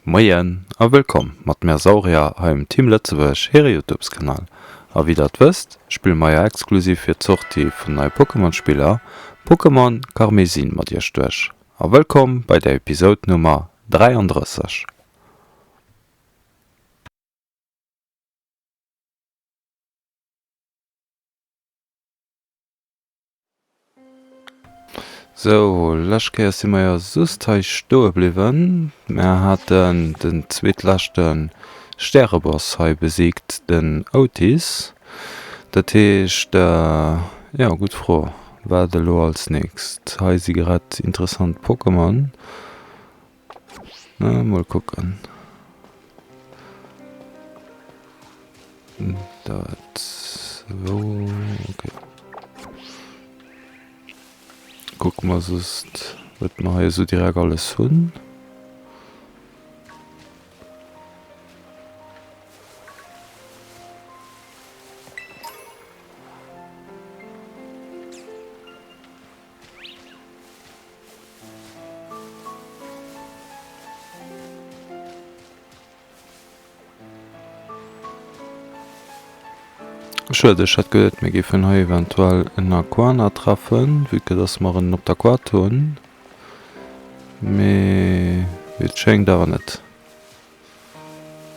Moien a wëllkomm mat mär Saurier hei um Team Lëtzebuerg hire Youtubes Kanal. A wéi der et wësst, spille mer jo exklusiv fir d'Sortie vun neie Pokémon Spiller Pokémon Karmesin mat iech duerch. A wëllkomm bei der Episode Nummer 33. Sou, lescht Kéier si mer jo just hei stoe bliwwen. Mer haten den zweetleschte Stäreboss hei besiegt, den Outis. Dat heescht, jo, gutt Fro, wat elo als nächst? Hei si grad interessant Pokémon. Mol kucken. Dat wou okay. Kucke mer soss wat mer hei esou direkt alles hunn. Schued, ech hat geduet mir géifen hei eventuell en Aquana treffen, vue que dass mer en op der Quad hunn, mee wéi et schéngt awer net.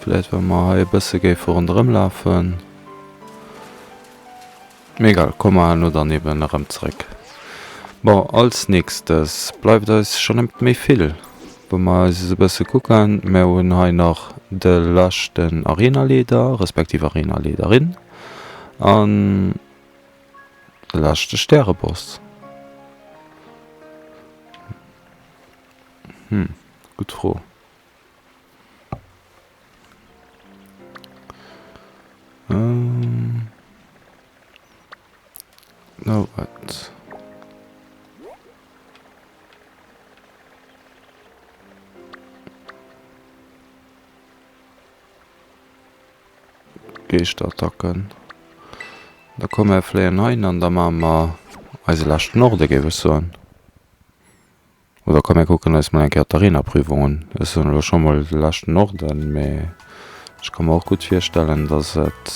Vläit wa mer hei e bësse géife ronderëm lafen. Mee egal, komme mer herno dann eben erëm zeréck. Bon, als nächstes bleift eis scho net méi vill, wa mer eis e bësse kucken. Mer hunn hei nach de leschten Arenaleader, respektiv Arenaleaderin an de leschte Stäreboss. Hm, gutt Fro. Ähm. No, wat? Geeschterattacken. Da komme mer fléien heihin an da maache mer eise leschten Orde, géif ech soen. Oder komm mir kucken eis mol eng Kéier d'Arena-Prüfung un. Ech soen elo scho mol de leschten Orden, mee ech ka mer och gutt virstellen, dass et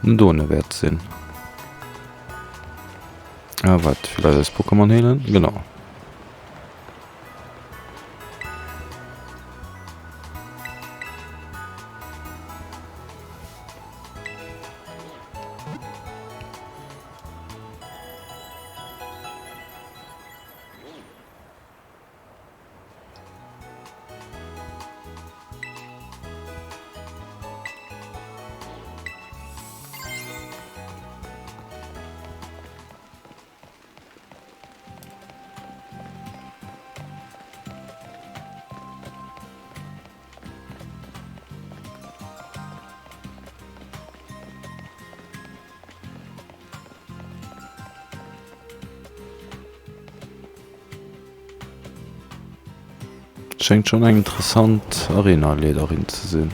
den Done wäert sinn. Ah, wat, villäicht eis Pokémon heelen? Genau. Schéngt schon eng interessant Arena-Leaderin ze sinn.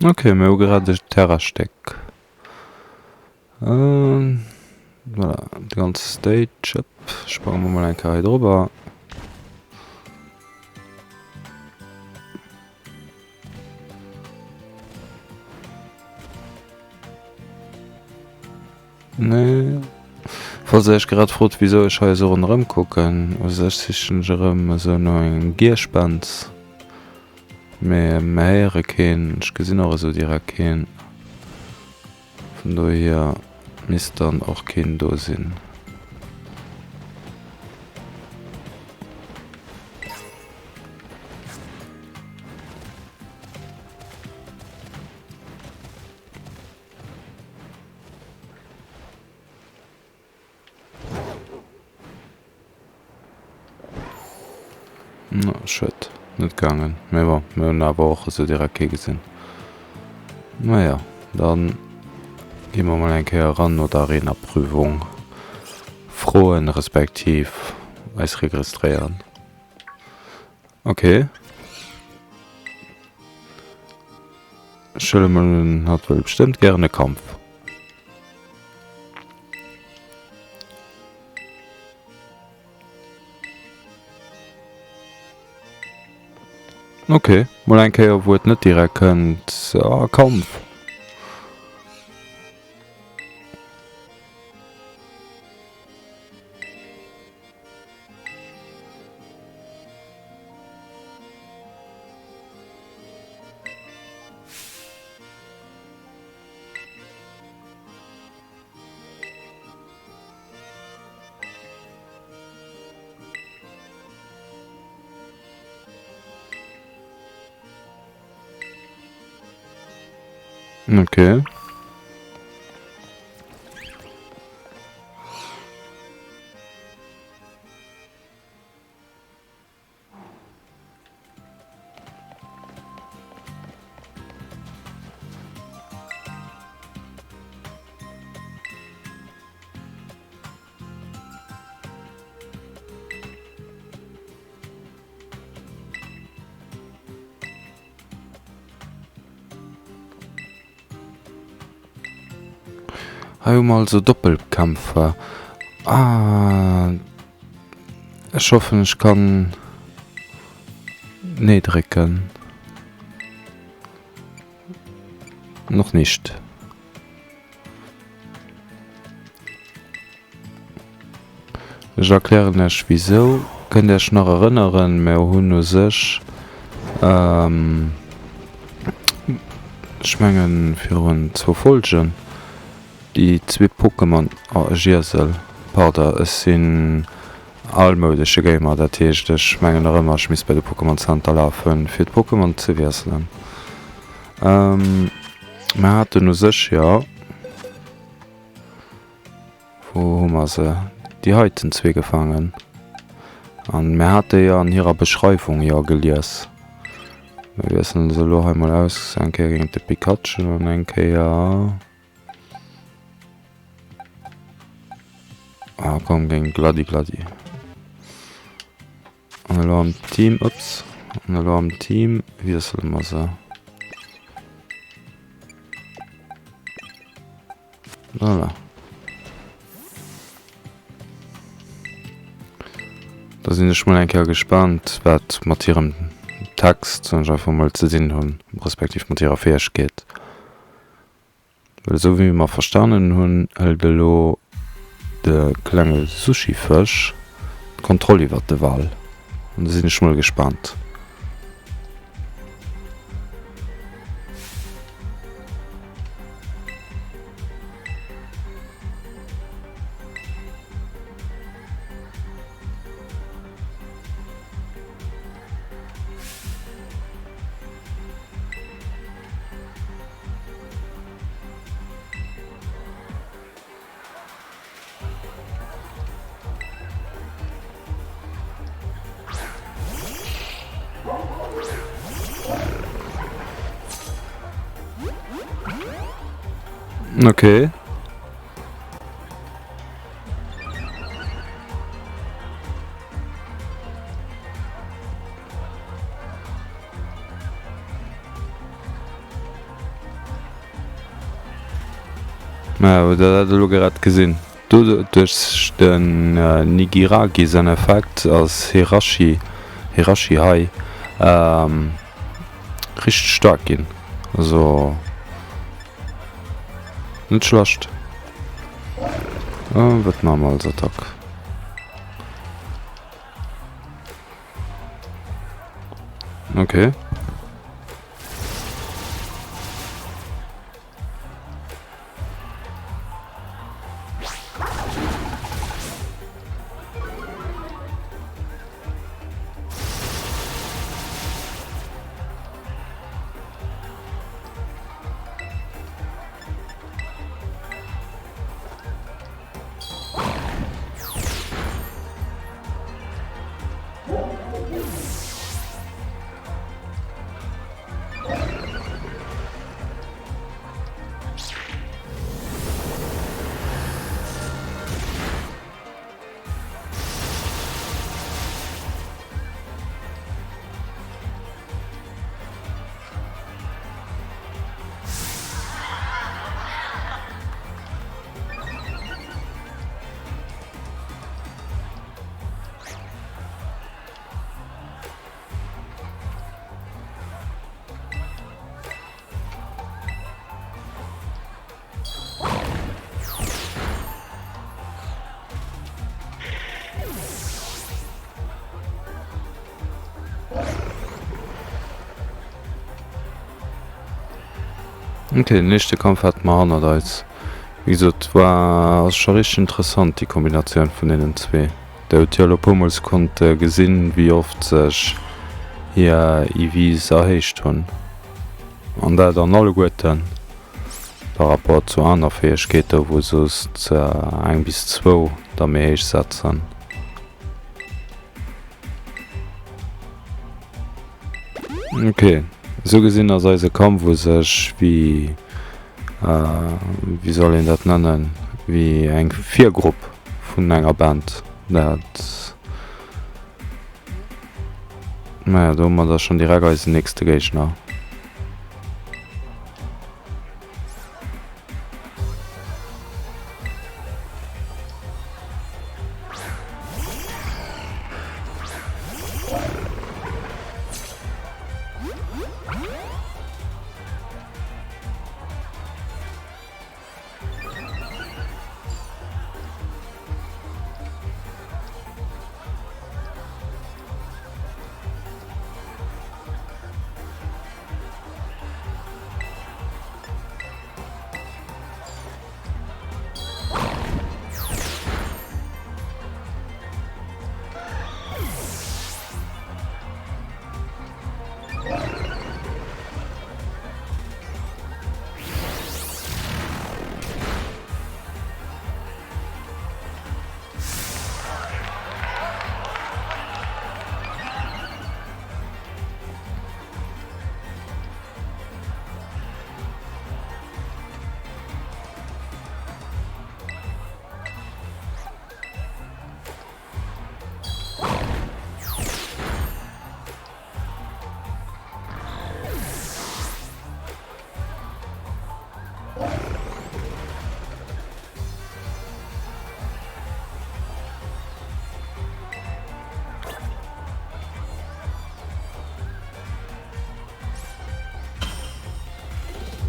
Ok, mir hu grad e Terrastéck. Voilà, de ganze Stage. Hëpp, sprange mer mol eng Kéier hei drüber. Nee. Falls der iech grad frot wisou ech hei esou ronderëm kucken, u sech sichen ech erëm esou no engem Gierspens, mee mer héiere keen, ech gesinn och esou direkt keen, vun dohier misst dann och keen do sinn. Schued, net gaangen. Mee bon, mir hunn awer och esou direkt kee gesinn. Naja, dann gi mer mol eng Kéier eran no der Arena-Prüfung froen, respektiv eis registréieren. Ok. Ech huele mol un, hatt wëll bestëmmt gären e Kampf. Ok, mol eng Kéier wou et net direkt kënnt. Ah, Kampf! Okay. Hei hu mer also Doppelkämpfer. Ah, ech hoffen ech kann Nee drécken. Noch nicht. Ech erklären lech wisou. Kënnt Iech nach erënneren, mir hunn u sech, ech mengen virun zwou Folgen, déi zwee Pokémon, oh ech iesel, pardon, ech sinn almoudesche Gamer, dat heescht ech mengen nach ëmmer ech misst bei de Pokémon Center lafen fir d'Pokémon ze wiesselen. Mir haten u sech jo. Wou hu mer se? Déi heiten zwee gefaangen. An mir hate jo an hirer Beschreiwung jo gelies. Mir wiesselen se elo hei mol aus. Eng Kéier géint de Pikachu an eng Kéier. Ah komm, géint Gladi Gladi. An elo am Team, ups, an elo am Team wiessele mer se. Voilà. Da sinn ech mol eng Kéier gespaant, wat mat hirem Text, soen ech einfach mol, ze dinn hunn, respektiv mat hirer Fäegkeet. Well esou wéi mer verstanen hunn, hëlt elo de klenge Sushi-Fësch d'Kontroll iwwert de Wal. An do sinn ech mol gespaant. Okay. Maja, hutt der dat elo grad gesinn? Doduerch den Nigiragi säin Effekt ass Hirashi Hirashi hei richteg staark ginn. Also net schlecht. Wat maache mer als Attack? Okay. Ok, den éischte Kampf hate mer hannert eis. Wéi gesot, war, ass scho richteg interessant déi Kombinatioun vun deenen zwee. Der hutt jo elo puermools konnte gesinn, wéi oft sech hir EVs erhéicht hunn. An dat an alleguerten par rapport zu aner Fäegkeete wou soss eng bis zwou da méi héich setzen. Ok, esou gesinn ass eise Kampf u sech wéi, wéi soll een dat nennen, wéi eng Virgrupp vun enger Band. Dat, naja, do hu mer da schonn direkt eisen nächste Géigner.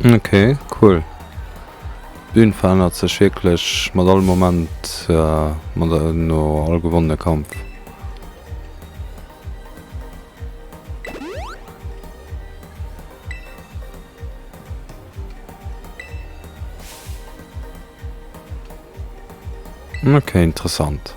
Ok, cool. D'Bühn verännert sech wierklech mat all Moment, mat no all gewonnene Kampf. Ok, interessant.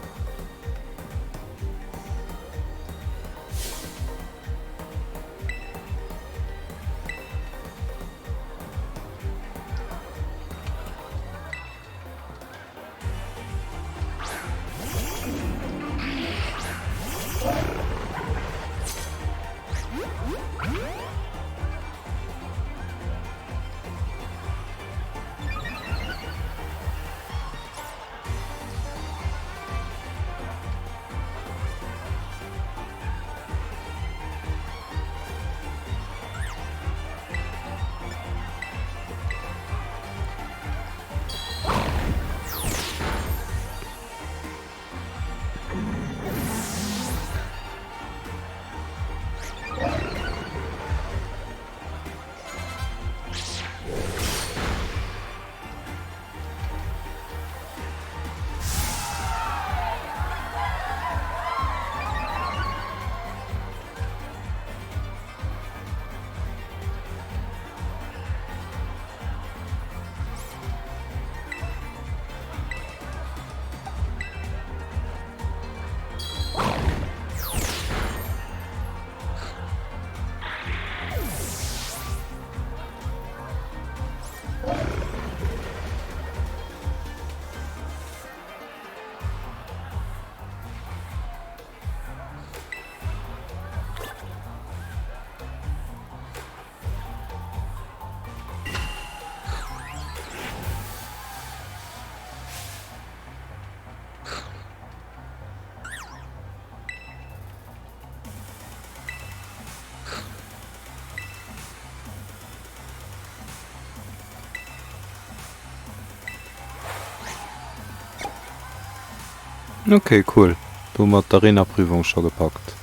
Ok cool, do hu mer d'Arena-Prüfung scho gepackt.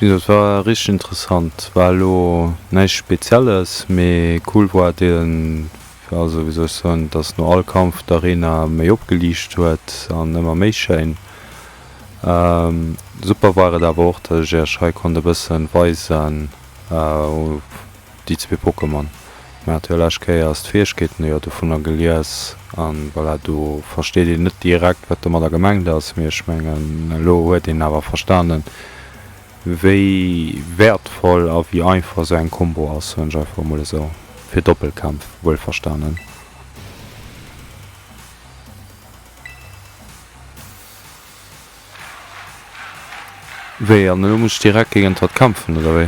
Wéi gesot, war richteg interessant, war elo näischt spezielles, mee cool war den, also wéi soll ech soen, dass no all Kampf d'Arena méi opgeliicht huet an ëmmer méi schéin. Super war et awer och, dass ech iech hei konnt e bëssen weisen déi zwee Pokémon. Mir hate jo lescht Kéiers d'Fäegkeeten jo dovunner gelies an voilà, do versteet een net direkt wat domadder gemengt ass, mee ech mengen elo huet een awer verstanen wéi wäertvoll a wéi einfach esou eng Kombo ass, soen ech einfach emol esou, fir Doppelkämpf wuelverstanen. Wéi, an elo muss ech direkt géigent hatt kämpfen, oder wéi?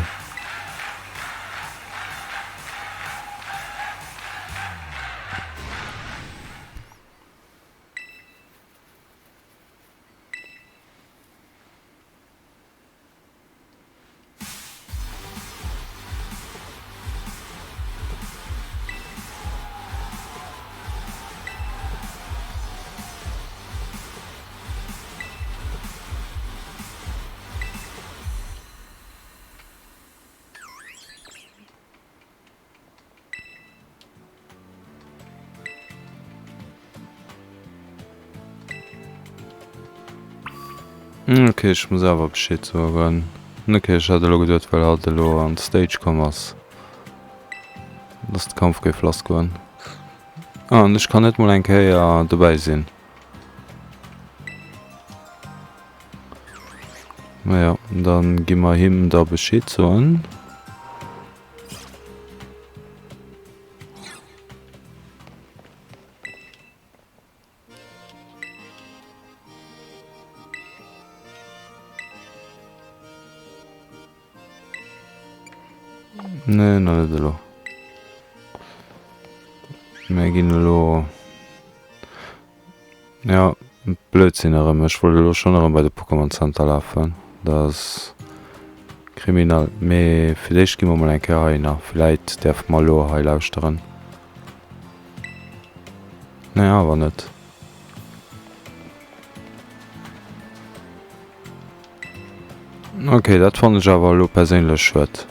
Ok, ech muss awer Bescheed soen. Ok, ech hat elo geduet, well hatt elo an d'Stage komm ass, dass de Kampf géif lassgoen. Ah, an ech kann net mol eng Kéier dobäi sinn. Naja, dann gi mer him da Bescheed soen. Nee, nach net elo. Mir ginn elo. Ja, Blödsinn erëm. Ech wollt elo schonn erëm bei de Pokémon Center lafen. Dat ass kriminell. Mee fir d'éischt gi mer mol eng Kéier heihinner. Vläit däerfe mer elo hei lauschteren. Nee, awer net. Okay, dat fannen ech awer elo perséinlech schued.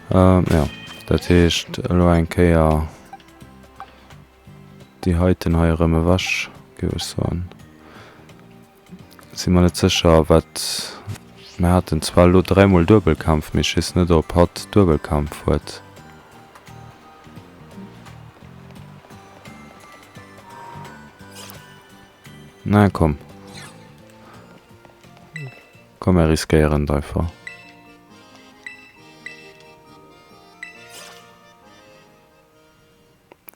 Ähm, ja, dat heescht elo eng Kéier déi heiten hei erëm ewech, géif ech soen. Si mer net sécher wat, mir haten zwar elo dräimol Duebelkampf, mee ech weess net ob hatt Duebelkampf huet. Na komm. Komm mir riskéieren et einfach.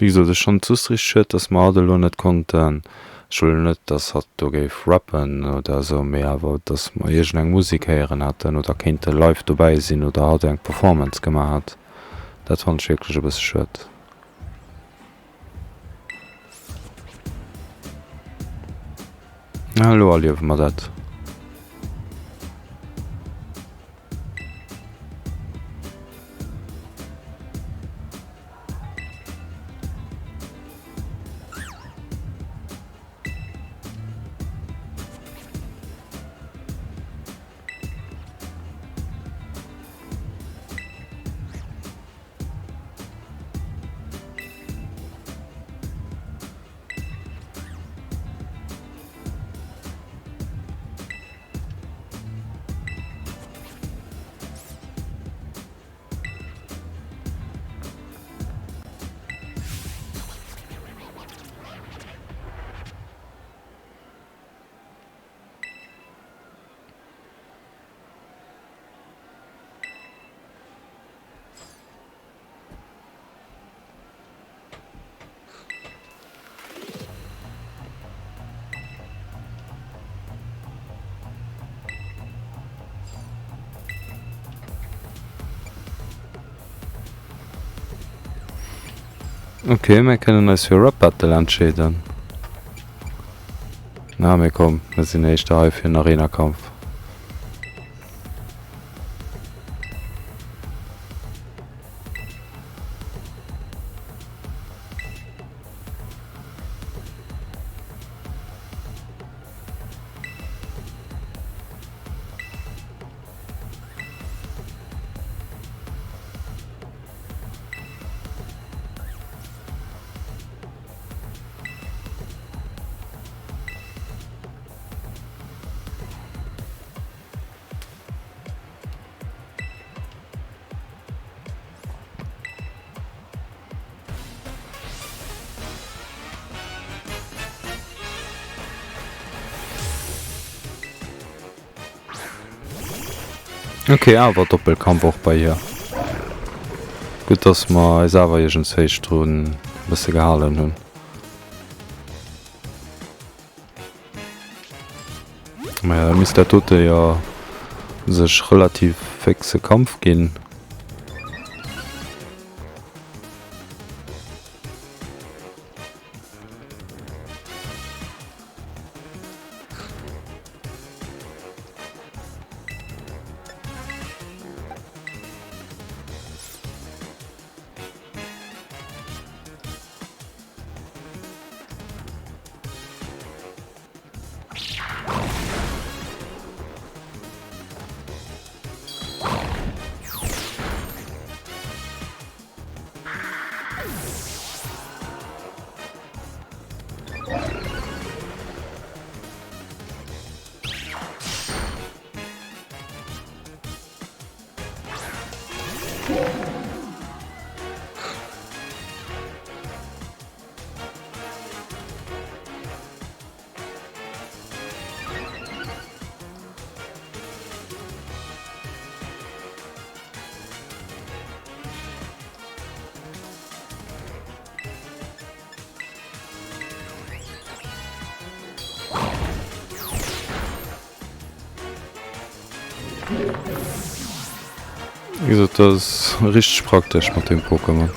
Wéi gesot, ech fannen et just richteg schued, dass mer hatt elo net konnten, ech wëll elo net, dass hatt do géif rappen oder esou, mee awer dass mer iergendeng Musek héieren hätten oder kéinte live dobäi sinn oder hatt eng Performance gemaach hätt. Dat fannen ech wierklech e bësse schued. Elo erliewe mer dat. Ok, mir kënnen eis fir Rap Battle entscheeden. Na, mee komm, mir sinn éischter hei fir en Arena-Kampf. Ok, awer Doppelkampf och bei hir. Gutt dass mer eis awer iergendswéi drun e bësse gehalen hunn. Maja, da misst dat dote jo u sech relativ féxe Kampf ginn. Wéi gesot, dat ass richteg praktesch mat deem Pokémon.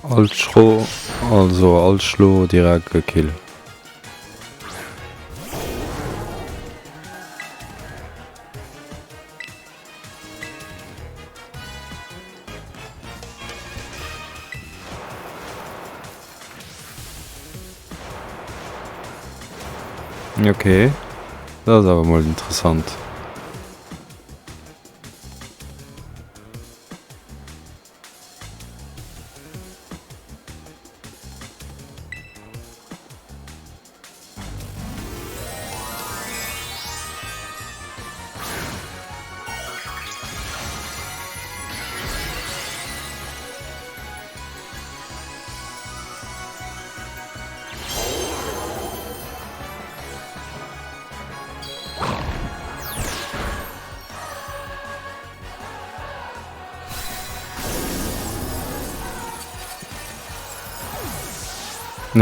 All Schro, also all Schlo direkt e Kill. Okay, dat ass awer mol interessant.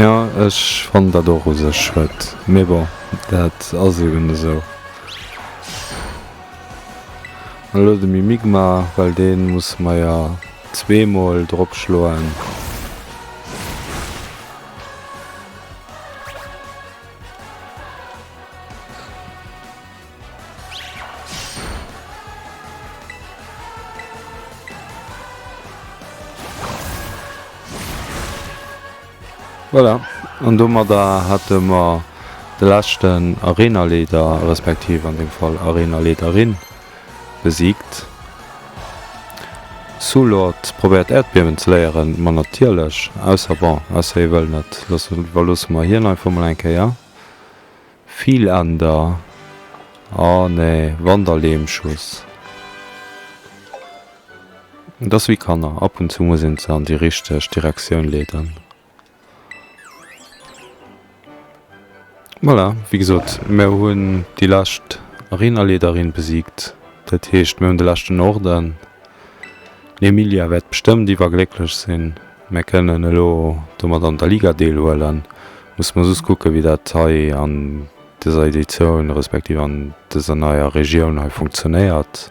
Jo, ech fannen dat och u sech schued, mee bon, dat ass eben esou. An elo de Mimigma, well dee musse mer jo zweemol drop schloen. Voilà, an domadder hätte mer de leschten Arenaleader, respektiv an deem Fall Arenaleaderin besiegt. Sulord probéiert Äerdbiewen ze léieren, ma natierlech, ausser bon, ausser hie wëll net, iwwerloosse mer hien einfach mol eng Kéier. Viländer, oh nee, Wanderlehmschuss. Et ass wéi Kanner, ab und zu muss een se an déi richteg Direktioun leeden. Voilà, wéi gesot, mir hunn déi lescht Arenaleederin besiegt. Dat heescht, mir hunn de leschten Orden. D'Emilia wäert bestëmmt iwwerglécklech sinn. Mir kënnen elo domat an der Liga deelhuelen. Musse mer soss kucken, wéi dat hei an dëser Editioun, respektiv an dëser neier Regioun hei funktionéiert,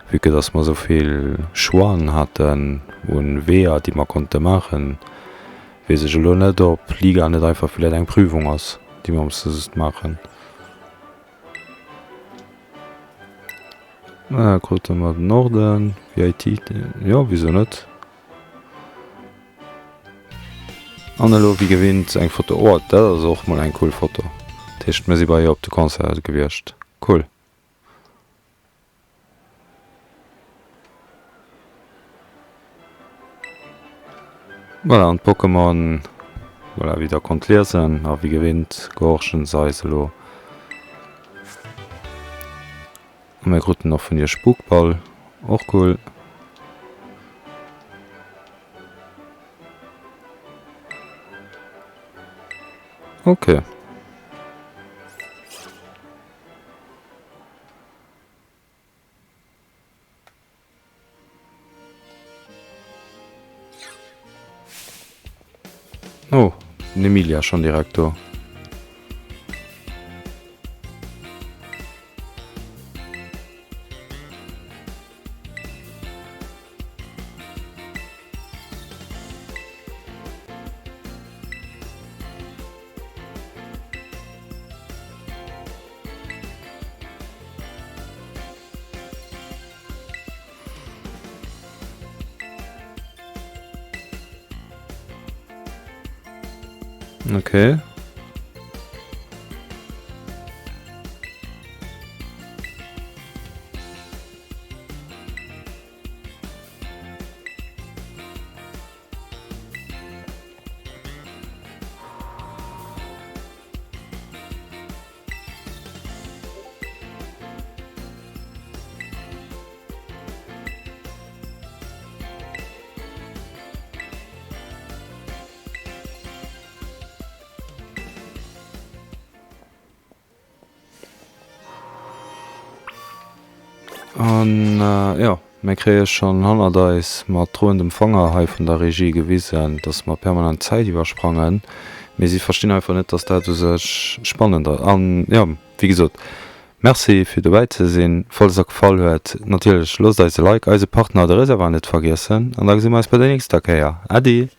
vue que dass mer esou vill Choixen haten u Weeër, déi mer konnte maachen. Weess ech elo net, ob Liga net einfach villäit eng Prüfung ass, déi mer musse soss maachen. Ah, krute mer den Orden, VIP, jo, wisou net? An elo wéi gewinnt eng Foto. Oh dat ass och mol eng cool Foto. Dat heescht mir si bei hir op de Concert gewiescht. Cool. Voilà, an d'Pokémon, voilà, wéi der konnt liesen a wéi gewinnt gehorchen se eis elo. A mir kruten och vun hir Spukball, och cool. Ok. Oh, den Emilia schonn direkt do. Okay. An jo, mir kréie schonn hannert eis mat droendem Fanger hei vun der Regie gewisen, dass mer permanent d'Zäit iwwersprangen. Mee si verstinn einfach net, dass dat u sech spannend ass. An jo, wéi gesot, Merci fir dobäi ze sinn. Falls et der gefall huet, natierlech loosst eis e Like, eise Partner de Reservoir net vergiessen an da gesi mer eis bei der nächster Kéier. Äddi!